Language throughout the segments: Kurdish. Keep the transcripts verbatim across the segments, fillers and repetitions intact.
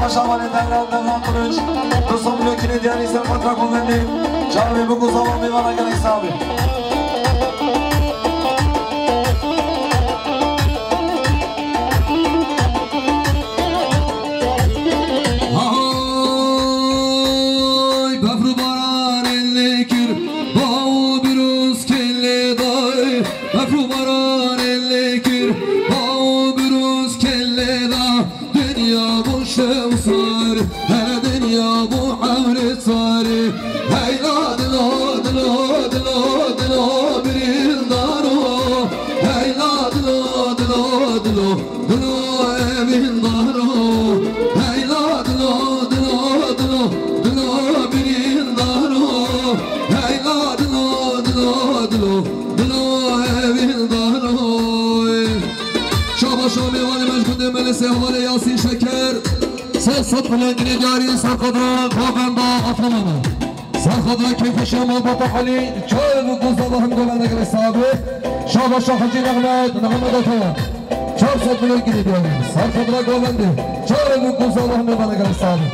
Şavalê Devran, Devran Kılıç, du sed milyon kinê diyarî ser fatra govendê, çavê bûk û zava mêvana gelek sax bê. Hay befr û baranê lê kir, baw û birûz kelê day. Befr û baranê lê kir, baw û birûz kelê da. Dinya bû şew sar, her dinya bû ewrê sar. Heyla dilo, dilo, dilo, dilo birîndaro. Heyla dilo, dilo, dilo, dilo evîndaro. Heyla dilo, dilo, dilo, dilo birîndaro. Heyla dilo, dilo, dilo, dilo evîndaro. Şabaşa mêvanê me ji gundê Melesê hevalê Yasîn Şeker. Sê sed milyon kinê diyarî ser xwe dira govenda Afrana me. Ser xwe dira kêfxweşiya malbata Elî, çavê bûk û zava hemî govenda gelek sax bê. Şabaşa Hecî Nehmet, Nehmet Ata. Çar sed milyon kinê diyarî ser xwe dira govendê, çavê bûk û zava hemî vana gelek sax bê.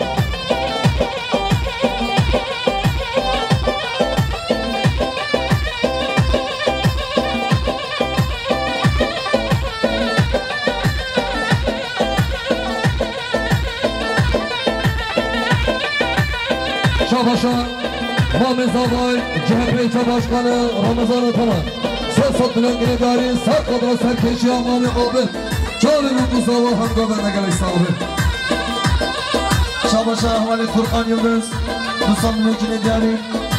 Şabaşa Mamê Zavay, C H P ilçe başkanı Ramazan Ataman. Sê sed milyon kinê diyarî ser xwe dira serkêşiya Mamê Abid. Çavê bûk û zava hemî govenda gelek sax bê. Şabaşa hevalê Furkan Yıldız, du sed milyon kinê diyarî.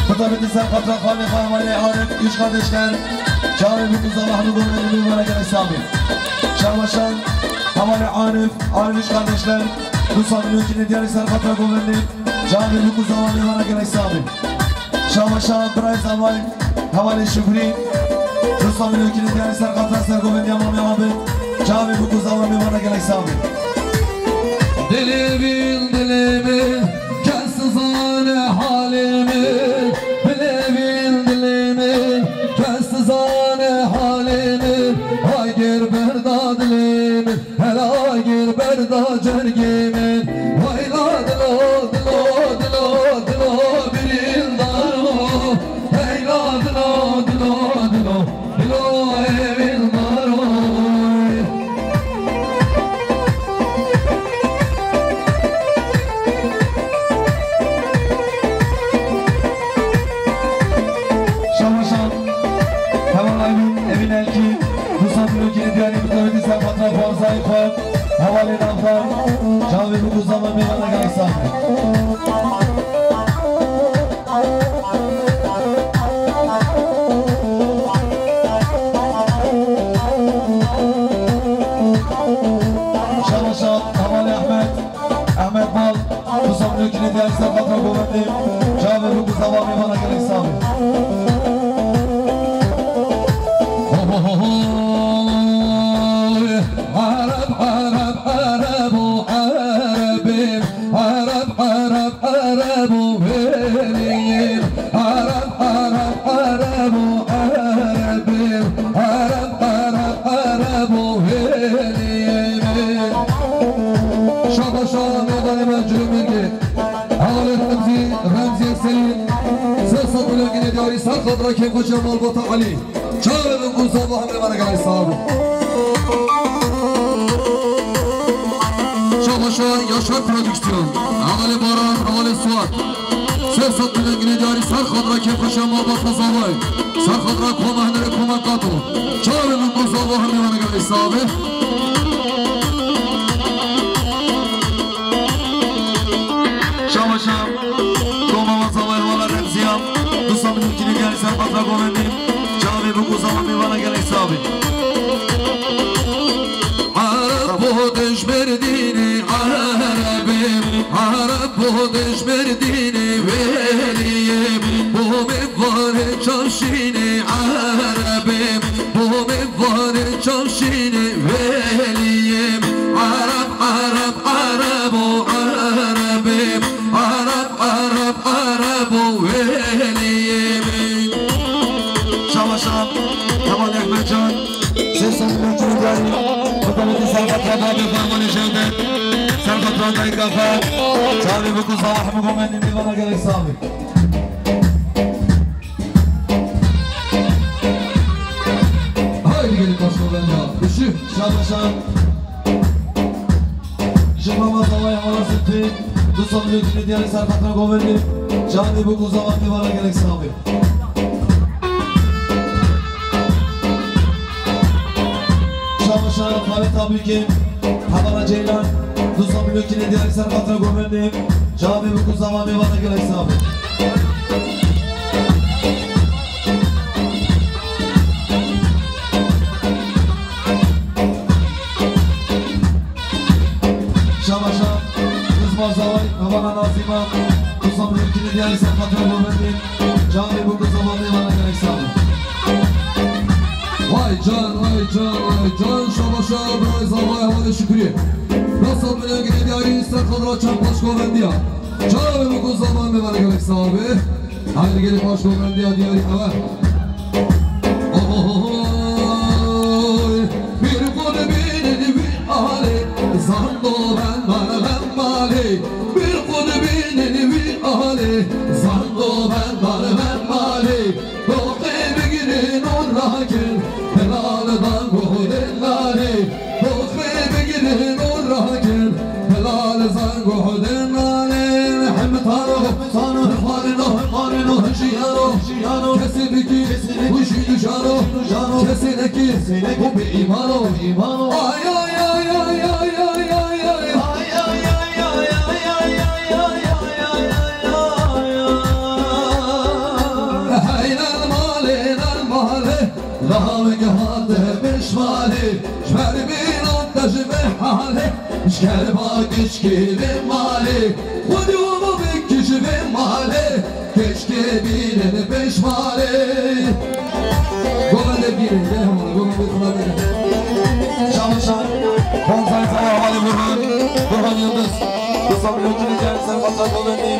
Kutabeti ser fatra xanê xwe hevalê Arif, üç kardeşler. Çavê bûk û zava hemî govenda gelek sax bê. Şabaşa hevalê Arif, Arif üç kardeşler. Du sed milyon kinê diyarî ser fatra govendê. Çavê bûk û zava mêvana gelek sax bê. Şabaşa birayê Zavay, hevalê Şukrî. Du sed milyon kinê diyarî ser fatra sergovendiya Mamê Abid. Çavê bûk û zava mêvana gelek sax bê. Dilê min, dilê min, kes dizane halê min. Dilê min, dilê min, kes dizane halê min. Agir berda dilê min. Hela gir berda cergê min. Hayla dilo, dilo, dilo, dilo birîndaro. Heyla dilo, dilo, dilo, dilo evîndaro. Şamaşan, heval Aybin, Evîn Elkî, du sed milyon kinê diyarî bi tevî ser fatra xwarzayî xwe. Hevalê navdar, çavê bûk û zava mêvana gelek sax bê. Şamaşan, hevalê Ehmed, Ehmed Bal, du sed milyon kinê diyarî ser fatra govendê, çavê bûk û zava mêvana gelek sax bê. Ereb, ereb, ereb û erebê, ereb, ereb, ereb û wêliyê, ereb, ereb, ereb û erebê, ereb, ereb, ereb û wêliyê. Şabaşa mêvanê me Cilûmêrgê. Hevalê Remzî, Remzî Selîm, sê sed milyon kinê diyarî ser xatira kêfxweşiya malbata Elî. Çavê bûk û zava hemî vana gelek sax bê. Şabaşa Yaşar Prodüksiyon, hevalê Baran, hevalê Suat. Sê sed milyon kinê diyarî ser xatira kêfxweşiya malbata Zavay. Ser xatira koma hunerê koma Kato. Çavê bûk û zava hemî vana gelek sax bê. Şamaşa, koma Zavay hevala Remziya, du sed milyon kinê diyarî ser fatra govendê, çavê bûk û zava mêvana gelek sax bê. Ereb bo dij Mêrdînê erebê, ereb bo dij Mêrdînê wêliyê, bo mêvanê çavşînê erebê, bo mêvanê çavşînê wêliyê. Ereb, ereb, ereb û erebê, ereb, ereb, ereb û wêliyê. Şamaşa, hevalê Ehmedcan, sê sed milyon kinê diyarî, bi tevî ser fatra babê Fermanê Cevdet, ser fatra Çavê bûk û zava hemû Govendê, mêvana gelek sax bî. Haydi gelin, baş Govendê. Bişî. Şabaşan. Ji mama zavayê hevala Zilfê, du sed milyon kînê diyarî ser xatira Govendê. Çavê bûk û zava, mêvana gelek sax bî. Şabaşan Xalid Tabîkê, hevala Ceylan, du sed milyon kînê diyarî ser xatira Govendê. Çavê bûk û zava, mêvana gelek sax bî. Şabaşan, Kızma Zavay, hevala Nazîma, du sed milyon kînê diyarî ser xatira Govendê. Çavê bûk û zava, mêvana gelek sax bî. Vay can, vay can, vay can, şabaşa, birayê Zavay, hevalê Şükrî. Du sed milyon kînê diyarî ser xatira çend baş Govendiya. Çavê bûk û zava, mêvana gelek sax bî. Haydi gelin, baş Govendiya diyarî heval. Oy, bir qut bînin wî alê, zando ben bana ben malê. Bir qut bînin wî alê, zando ben bana ben malê. Doxê bigirin û rakin, delal dan guhdin lalê. Doxê bigirin û rakin, delal zan guhdin lalê. Hemtano, hemtano, hemtano, hemtano, hemtano, hemtano, kesê bikî, kesê bikî, hujî dujano, dujano, kesê nekî, kesê nekî, û bi îmano, îmano. Ay, ay, ay. Hey, nan malê, nan malê, lavek hate mişmalê, ji ber bînan te ji vê halê, ji kerba keçkê vê malê, xwedî û bikî ji vê malê, keçkê bînin pêşmalê. Govendê bînin, gel hemana, Govendê xila bînin. Şabaşan, Bonzai Zava, hevalê Burhan, Burhan Yıldız. Du sed milyon kînê diyarî ser xatira Govendê.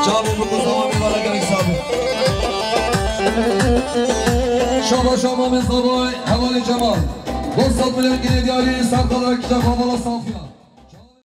Çavê bûk û zava, mêvana gelek sax bî. Şabaşan Mamê Zavay, hevalê Cemal. Du sed milyon kînê diyarî ser xatira kîja xwe hevala Safiya.